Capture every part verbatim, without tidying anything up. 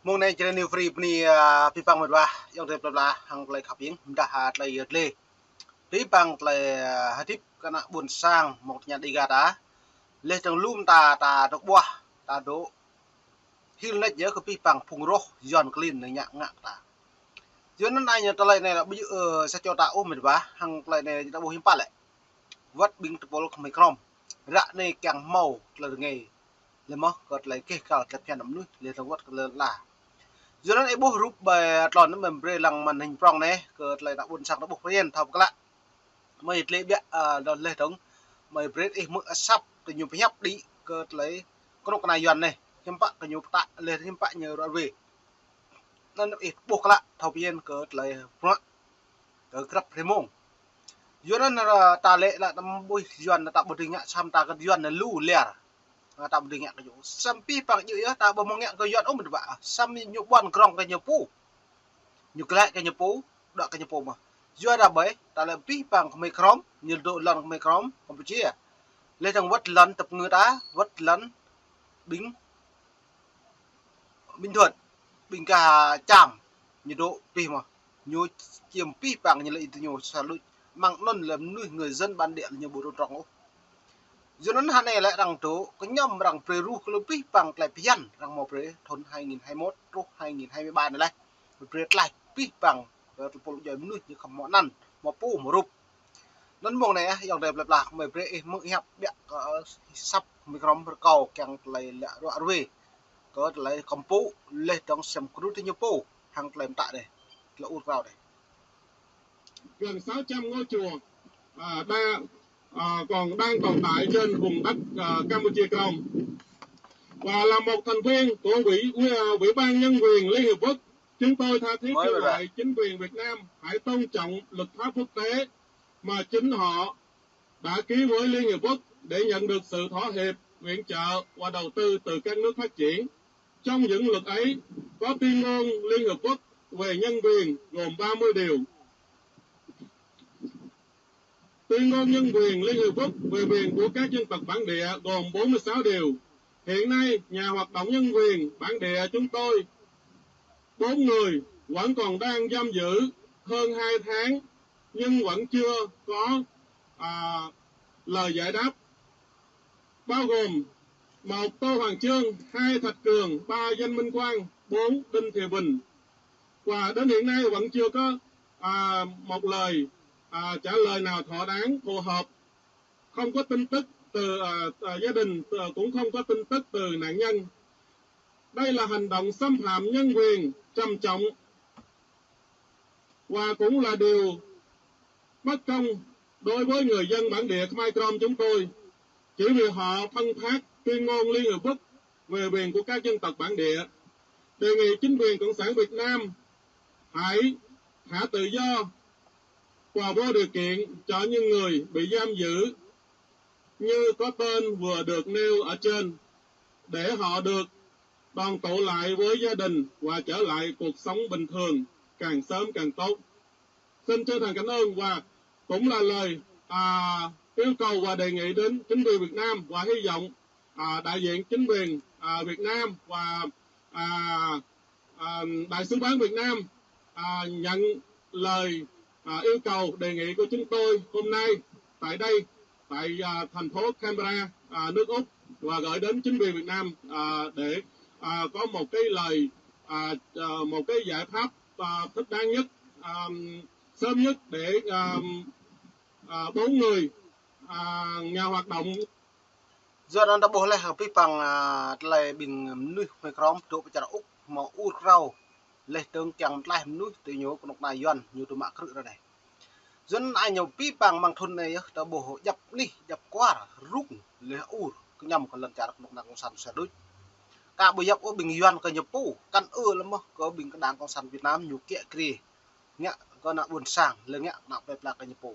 Mông anai Jrai New Free bơni, a, abih bang mĕt wa, ayŏng adơi plơi pla, hăng tơlơi khăp hiêng, mdah, a, tơlơi yơh tơlơi. Abih bang tơlơi, a, hơdip kơ ană ƀôn sang, mơ̆ng tơña Dega ta. Laih dơ̆ng lŏm ta, ta dŏ ƀuah, ta dŏ hil nač yơh kơ abih bang phung roh, Yuan klin, nao ngă ngă ta. Yua anŭn ai ñu tơlơi anai lĕ ƀu djơ̆, ơ, sa čô ta ôh mĕt wa, hăng tơlơi anai ta ƀuh hiư̆m pă lĕ. Wơ̆t ƀing tơpul kơmơi krŏm. Ră anai kiăng hmâo tơlơi rơngai. Lĕ mơ̆ kơ tơlơi keh kăl tơlơi phiăn mơnuih, lĕ dơ̆ng wơ̆t kơ lŏn ala. Yua anŭn ih ƀuh rup ƀơi tlôn anŭn mơi brơi lăng màn hình prŏng anai, kơ tơlơi ană ƀôn sang ta ƀuh pơrian thâo pơklă. Mơi tlĕ ƀiă, a, đơ̆ng laih dơ̆ng. Mơi brơi ih hmư̆ asăp, tơ ñu pơhiăp đĭ, kơ tơlơi kơnuk kơna Yuan anai. Hiư̆m pă kơ ñu pơtă, laih hiư̆m pă ñu ruă ruê. Anŭn ih ƀuh klă, thâo pơyên kơ tơlơi bruă. Kơ grăp rơmông. Yuan anŭn, a, ta lĕ lă ta ƀuh Yuan ta ƀu dưi ngă, samơ̆ ta kơ Yuan anŭn lu liar. A, ta ƀu dưi ngă kơ ñu. Samơ̆ abih bang djơ̆ yơh, ta ƀu hmâo ngă kơ Yuan ôh mĕt wa. Samơ̆ ñu ƀuăn grŏng kơ ñu pô. Ñu glăi kơ ñu pô, đuaĭ kơ ñu pô mơ̆n. Yua dah ƀơi, ta lĕ abih bang kơmơi krŏm, ñu dŏ lŏn kơmơi krŏm, Campuchia. Laih dơ̆ng wơ̆t lŏn tơpơngư ta, wơ̆t lŏn ƀing Bình Thuận, ƀing gah Cham, ñu dŏ abih mơ̆n. Ñu čiêm abih bang ñu lĕ ih tơ ñu sa luč. Mơ̆ng anŭn lĕ mơnuih người dân bản địa lĕ ñu ƀu rŭng rŏng ôh. Yua anŭn hơnai lĕ arăng dŏ, kơñăm arăng brơi ruh kơ lu abih bang tơlơi phiăn, arăng hmâo brơi thŭn hai nghìn hai mươi mốt truh hai nghìn hai mươi ba anai lĕ. Brơi tlaih abih bang, kơ tơpul djuai mơnuih ñu khŏm hmâo anăn, hmâo pô hmâo rup. Anŭn mông anai, a, ayŏng adơi plơi pla, mơi brơi ih hmư̆ hiăp ƀiă kơ, ơ, asăp kơmơi krŏm rơkâo kiăng tơlơi lĕ ruă ruê. Kơ tơlơi kơmpŭ, laih dơ̆ng sem krŭ tơ ñu pô, hăng tơlơi mơtă anai, tơlơi ur krao anai. Gần sáu trăm ngôi chùa, à, đa, à, còn đang tồn tại trên vùng đất, à, Campuchia Krông. Và là một thành viên của Ủy, Ủy, à, Ủy ban Nhân quyền Liên Hiệp Quốc, chúng tôi tha thiết kêu gọi chính quyền Việt Nam hãy tôn trọng luật pháp quốc tế mà chính họ đã ký với Liên Hiệp Quốc để nhận được sự thỏa hiệp, viện trợ và đầu tư từ các nước phát triển. Trong những luật ấy có tuyên ngôn Liên Hiệp Quốc về nhân quyền gồm ba mươi điều. Tuyên ngôn nhân quyền Liên Hiệp Quốc về quyền của các dân tộc bản địa gồm bốn mươi sáu điều. Hiện nay, nhà hoạt động nhân quyền bản địa chúng tôi bốn người vẫn còn đang giam giữ hơn hai tháng nhưng vẫn chưa có, à, lời giải đáp, bao gồm một Tô Hoàng Chương, hai Thạch Cường, ba Danh Minh Quang, bốn Đinh Thị Bình. Và đến hiện nay vẫn chưa có, à, một lời, à, trả lời nào thỏa đáng, phù hợp. Không có tin tức từ, à, à, gia đình, à, cũng không có tin tức từ nạn nhân. Đây là hành động xâm phạm nhân quyền trầm trọng và cũng là điều bất công đối với người dân bản địa Khmer Krom chúng tôi, chỉ vì họ phân phát tuyên ngôn Liên Hiệp Quốc về quyền của các dân tộc bản địa. Đề nghị chính quyền Cộng sản Việt Nam hãy thả tự do và vô điều kiện cho những người bị giam giữ như có tên vừa được nêu ở trên, để họ được đoàn tụ lại với gia đình và trở lại cuộc sống bình thường, càng sớm càng tốt. Xin chân thành cảm ơn và cũng là lời, à, yêu cầu và đề nghị đến chính quyền Việt Nam và hy vọng, à, đại diện chính quyền, à, Việt Nam và, à, à, Đại sứ quán Việt Nam, à, nhận lời, à, yêu cầu đề nghị của chúng tôi hôm nay tại đây, tại, à, thành phố Canberra, à, nước Úc, và gửi đến chính quyền Việt Nam, à, để, à, có một cái lời, à, à, một cái giải pháp, à, thích đáng nhất, à, sớm nhất để, à, à, bốn người, à, nhà hoạt động. Yua anŭn ta ƀuh laih abih bang, a, tơlơi ƀing mơnuih Khmer Krom dŏ pơ čar Úc hmâo ur krao laih dơ̆ng kiăng tlaih mơnuih tơ ñu kơnuk kơna Yuan ñu dŏ mă krư̆ ră anai. Yua anŭn ai ñu abih bang mơ̆ng thŭn anai yơh ta ƀuh djăp anih djăp kwar rŭng laih ur kơñăm kơ lŏn čar kơnuk kơna cộng sản sa đôč. Ka ƀu yap ôh ƀing Yuan kơ ñu pô, kăn ư lĕ mơ̆ kơ ƀing kơđang cộng sản Việt Nam ñu kiă kriê ngă kơ ană ƀôn sang, lĕ ngă kơ ană plơi pla kơ ñu pô.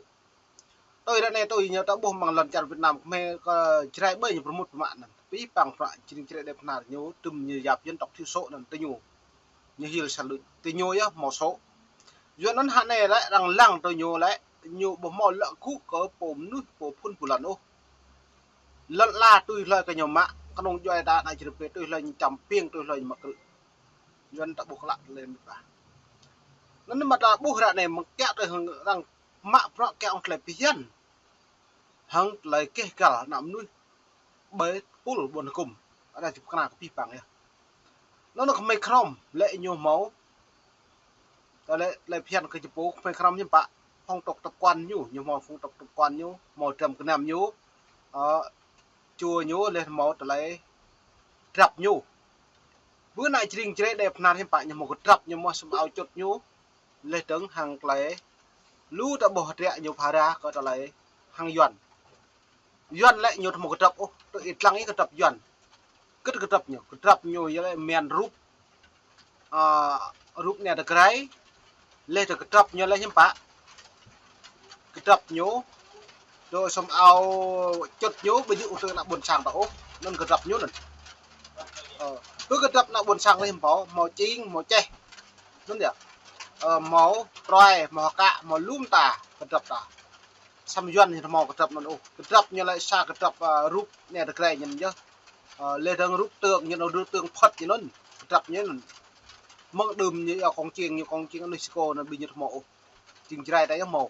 Tui ră anai tui ñu ta ƀuh mơ̆ng lŏn čar Việt Nam kơmơi kơ Jrai ƀơi ñu pơrơmut pơmă anŭn. Abih bang prăk jing Jrai Đê Bơhnar ñu tơm ñu yap dân tộc thiểu số anŭn tơ ñu. Ñu hil sa luč tơ ñu yơh hmâo số. Yua anŭn hă anai lĕ arăng lăng tơ ñu lĕ ñu ƀu hmâo lăi gŭ kơ pô mơnuih pô phŭn pô lăn ôh. Lŏn ala tui hloi kơ ñu mă, kơnung djuai ta ană Jrai pơ tui hloi ñu čăm piêng tui hloi ñu mă krư̆. Yuan ta ƀuh klă tơlơi mĭt wa. Anŭn mă ta ƀuh ră anai mơ̆ng kiăng tơlơi hăng arăng mă bruă kiăng tơlơi phiăn. Hăng tơlơi keh găl ană mơnuih ƀơi pul ƀôn hơkŭm. Arăng či pơkra kơ pih pang yơh. Anŭn kơmơi Krôm lĕ ñu hmâo. Tơlơi, tơlơi phiăn kơ jơpŭ kơmơi Krôm hiư̆m pă. Phong tục tập quán ñu, ñu hmâo phong tục tập quán ñu, hmâo dram gơnam ñu. Ơ, čua ñu lĕ hmâo tơlơi drăp ñu. Ƀơi anai Jring Jrai đe pơnar hiư̆m pă ñu hmâo kơdrăp ñu mơ̆ sum ao čut ñu. Lĕ dơ̆ng hăng tơlơi lu ta ƀuh hơdră ñu phara kơ tơlơi hăng Yuan. Yuan lĕ ñu ƀu hmâo kơdrăp ôh, tơ ih lăng ih kơdrăp Yuan. Kơ kơdrăp ñu, kơdrăp ñu yơh lĕ mian rup, ơ, rup anai tơgrai, lĕ tơ kơdrăp ñu lĕ hiư̆m pă. Kơdrăp ñu, tơ sum ao čut ñu, ƀu djơ̆ tơ ană ƀôn sang ta ôh, anŭn kơdrăp ñu anŭn. Ơ, tơ kơdrăp ană ƀôn sang lĕ hiư̆m pă, hmâo čing, hmâo čeh. Anŭn yơh. Ơ, hmâo troi, hmâo hơkă, hmâo lum ta, kơdrăp ta. Sum Yuan ñu ƀu hmâo kơdrăp anŭn ôh. Kơdrăp ñu lĕ sa kơdrăp, ơ, rup anai tơgrai ñu yơh. Ơ, lĕ dơ̆ng rup tượng ñu, rup tượng Phật ñu anŭn. Kơdrăp ñu anŭn. Mơ̆ng đưm ñu yơh kông čing, ñu kông čing anŭn siko anŭn ƀing ñu ƀu hmâo ôh. Jring Jrai ta yơh hmâo.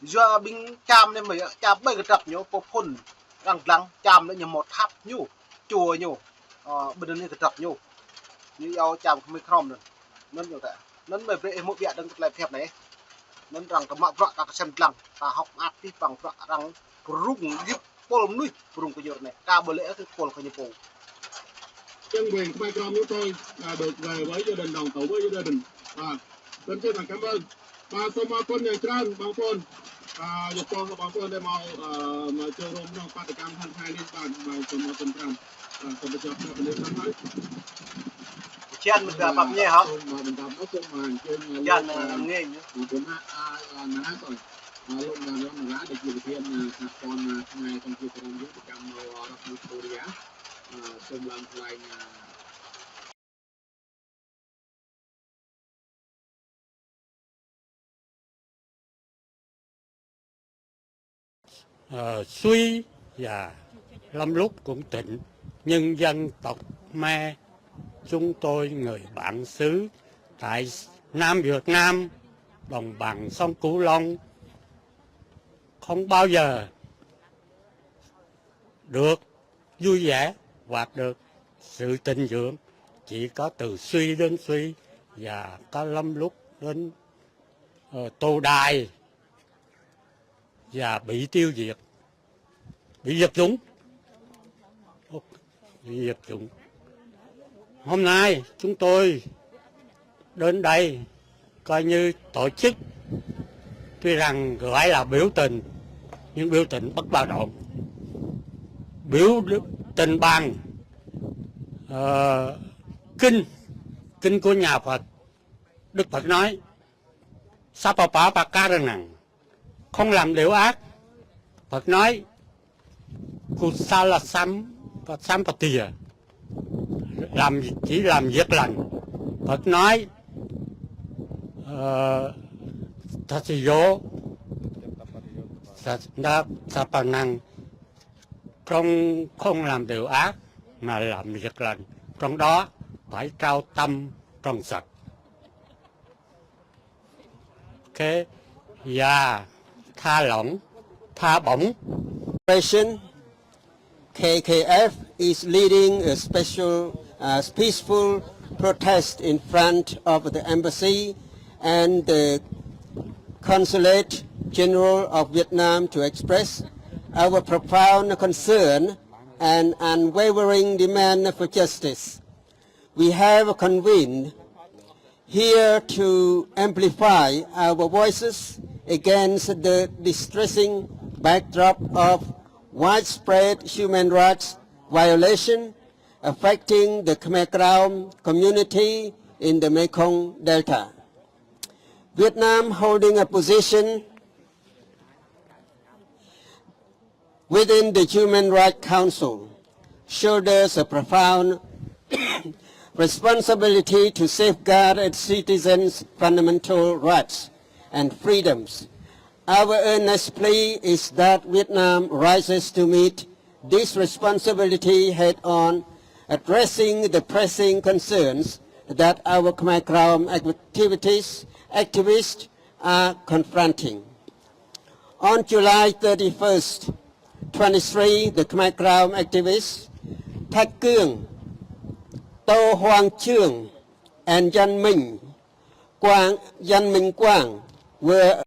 Yua ƀing Čam anai mơ̆ yơh, Čam ƀơi kơdrăp ñu, pô phŭn, arăng lăng, Čam anai ñu hmâo tháp ñu, čua ñu. Ơ, ƀơi anŭn ñu kơdrăp ñu. Ñu yua Čam kơmơi Krôm anŭn. Anŭn ñu ta. Anŭn mơ̆ brơi ih hmư̆ biă dơ̆ng tơlơi phiăn anai. Anŭn arăng kơ mă bruă ta kơsem lăng, ta hŏk mơak pih pang bruă arăng pơrŭng djŏp pul mơnuih pơrŭng kơ ñu anai. Ta ƀu lĕ kơ pul kơ ñu pô. Chính quyền kơmơi Krôm chúng tôi, à, được về với gia đình, đoàn tụ với gia đình. À, xin chân thành cảm ơn. Và xin mời con nhà Trần, Bằng Phôn. À, dục con Bằng Phôn đây màu, à, mà trường rôm nông phát काम hành hai liên quan, mà xin mời con Trần. À, xin mời con Trần. Kiăng mơ̆n ta pap ñe hă? Kiăng, à, ngeh ñu. Ơ, lŏm anŭn lŏm anŭn ră, đe či kơtian, ơ, kơ pon, ơ, tơngai tong či kơran yơh, kơ mơ̆, ơ, ră mơ̆ Korea, ơ, tơm lăm tơlơi, ơ, Ờ, Suy và Lâm Lục cũng tỉnh, nhưng dân tộc Khmer chúng tôi người bản xứ tại Nam Việt Nam, đồng bằng sông Cửu Long không bao giờ được vui vẻ và được sự thịnh vượng, chỉ có từ Suy đến Suy và có Lâm Lục đến, ờ, Tô Đài và bị tiêu diệt, bị diệt chủng. Bị diệt chủng. Hôm nay chúng tôi đến đây coi như tổ chức, tuy rằng gọi là biểu tình, nhưng biểu tình bất bạo động, biểu tình bằng, ờ, kinh, kinh của nhà Phật. Đức Phật nói, "Sappapāpakarannaṃ", không làm điều ác. Phật nói, "Kusala sam-, sampattiya", làm, chỉ làm việc lành. Phật nói, ờ, "Tassa yo sa-, na-, sapanaṃ", trong không làm điều ác mà làm việc lành, trong đó phải trao tâm trong sạch. Ok. Và tha lỏng, tha bổng. Operation, K K F is leading a special, uh, peaceful protest in front of the embassy and the Consulate General of Vietnam to express our profound concern and unwavering demand for justice. We have convened here to amplify our voices against the distressing backdrop of widespread human rights violation affecting the Khmer Krom community in the Mekong Delta. Vietnam holding a position within the Human Rights Council shoulders a profound responsibility to safeguard its citizens' fundamental rights and freedoms. Our earnest plea is that Vietnam rises to meet this responsibility head-on, addressing the pressing concerns that our Khmer Krom activities, activists are confronting. On July thirty-first, twenty-three, the Khmer Krom activists Thạch Cương, Tô Hoàng Trương, and Yan Minh Quang, Yan Minh Quang were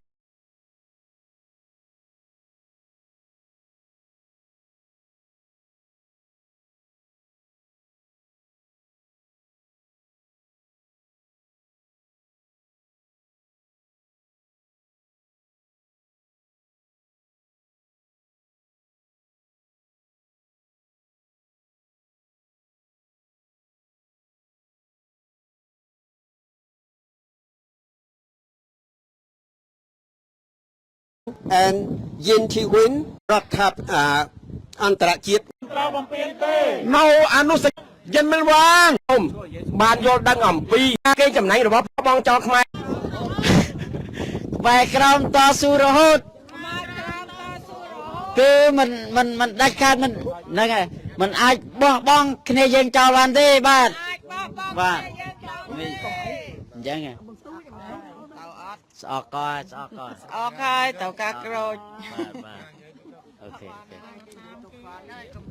and Yin Thi Huynh, រដ្ឋាភិបាលអន្តរជាតិ មកអនុសិទ្ធិ Yan Minh Quang បានយល់ដឹងអំពីការកេងចំណេញរបស់បងចៅខ្មែរ ខ្មែរក្រោមតស៊ូរហូត គឺមិនមិនមិនដាច់ខាតមិនហ្នឹងហើយមិនអាចបោះបង់គ្នាយើងចោលបានទេបាទ បាទនេះអញ្ចឹងហ៎ស្អកកស្អកក ស្អកហើយត្រូវការក្រូច បាទបាទអូខេអូខេ